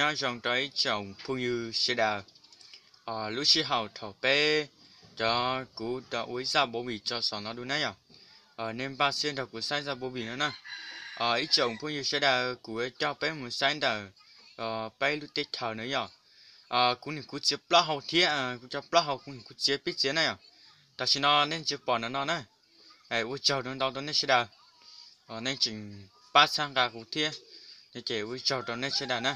Nyob zoo rau ib tsoom phooj ywg sawv daws. Lub sij hawm thaum peb cov kuv tau ua ib zaj bav vim tso saum no dua na yom. Nej npaj siab nrog kuv saib zaj bav vim no na. Ib tsoom phooj ywg sawv daws, kuv coj peb mus saib ntawm peb lub teb chaws no yom. Kuv niam kuv txiv plaub hau thiab, kuv cov plaub hau, kuv niam kuv txiv peb txiv na yom. Tam sim no nej tseem pom ntawm no na. Ua tsaug ntau rau nej sawv daws. Nej tseem pab txhawb nqa kuv thiab, ces ua tsaug rau nej sawv daws na.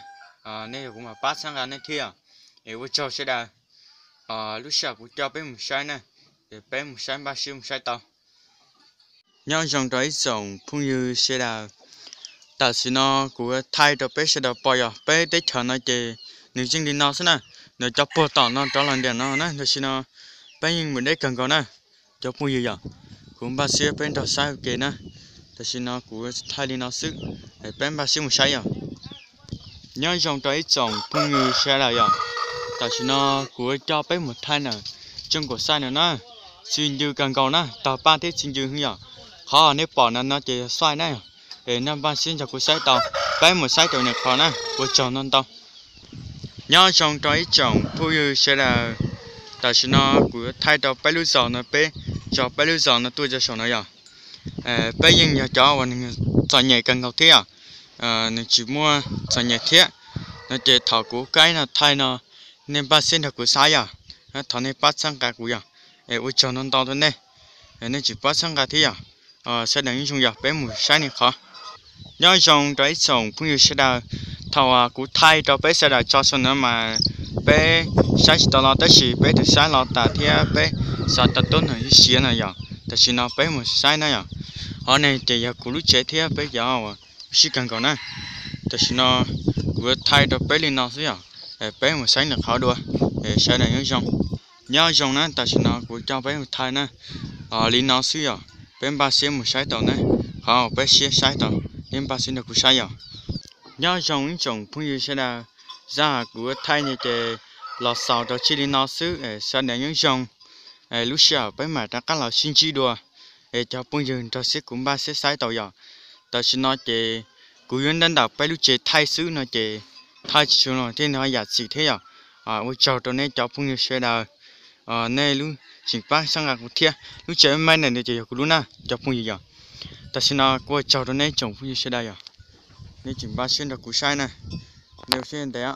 Nej yog kuv mam pab txhawb nqa nej thiab. Es ua tsaug sawv daws. Lub sij hawm kuv coj peb mus saib na, peb mus saib, npaj siab mus saib tau. Nyob zoo rau ib tsoom phooj ywg sawv daws. Tam sim no kuv thaij rau peb sawv daws pom yog peb teb chaws no ces nws yeej li no xwb na. Nws cov puag tom no rov los nram no na. Tam sim no peb yeej mus deb kawg nkaus na. Cov phooj ywg yom, kuv npaj siab peb nrog saib ua ke na. Tam sim no kuv thaij li no xwb, peb npaj siab mus saib yom. Nyob zoo rau ib tsoom phooj ywg sawv daws yom. Tam sim no kuv coj peb mus thaij ntawm tsob nkuas xaij no na. Txi ncw kawg nkaus na, tog paj thiab txi ncw yom. Qhov nej pom no no ces yog xaij na. Es nej npaj siab nrog kuv saib tau, peb mus saib rau nws qhov na, ua tsaug ntau ntau. Nyob zoo rau ib tsoom phooj ywg sawv daws. Tam sim no kuv thaij rau peb lub zos no, peb tso peb lub zos no tuaj rau saum no yom. Peb yeej yog cov uas nws txom nyem kawg nkaus thiab yom. Nws tsis muaj txom nyem thiab no ces thaum kuv kaib no thaij no, nej npaj siab nrog kuv saib yom. Thov nej pab txhawb nqa kuv yom. Es ua tsaug ntau ntau rau nej, nej tseem pab txhawb nqa thiab yom. Sawv daws nyob zoo yog peb mus saib nws qhov. Nyob zoo rau ib tsoom phooj ywg sawv daws. Thaum kuv thaij rau peb sawv daws tso saum no mas peb saib tsis tau los, tab sis peb twb saib los tas thiab peb xav tau tuab neeg siav no yom. Tam sim no peb mus saib na yom. Qhov no ces yog kuv lub tsev thiab peb cov uas sib kawg nkaus na. Tam sim no kuv thaij rau peb li no xwb yom. Peb mus saib nws qhov dua, sawv daws nyob zoo. Nyob zoo na, tam sim no kuv coj peb mus thaij na. Li no xwb yom, peb npaj siab mus saib tau na. Qhov uas peb siab saib tau, nej npaj siab nrog kuv saib yom. Nyob zoo ib tsoom phooj ywg sawv daws. Zaj kuv thaij no ces los xaus rau txij li no xwb, sawv daws nyob zoo. Lub sij hawm peb mam rov qab los sib ntsib dua. Es cov phooj ywg nrog siab kuv npaj siab saib tau yom. Tam sim no ces kuv yuav ntab ntawm peb lub tsev thaij xwb no ces thaij tsis tshua los thiab nws ho yam txim thiab yom. Ua tsaug rau nej cov phooj ywg sawv daws. Nej lub tseem pab txhawb nqa kuv thiab. Lub tsev me me ntawm no ces yog kuv lub na cov phooj ywg yom. Tam sim no kuv ua tsaug rau nej tsoom phooj ywg sawv daws yom. Nej tseem npaj siab nrog kuv saib na. Nej ua siab ntev.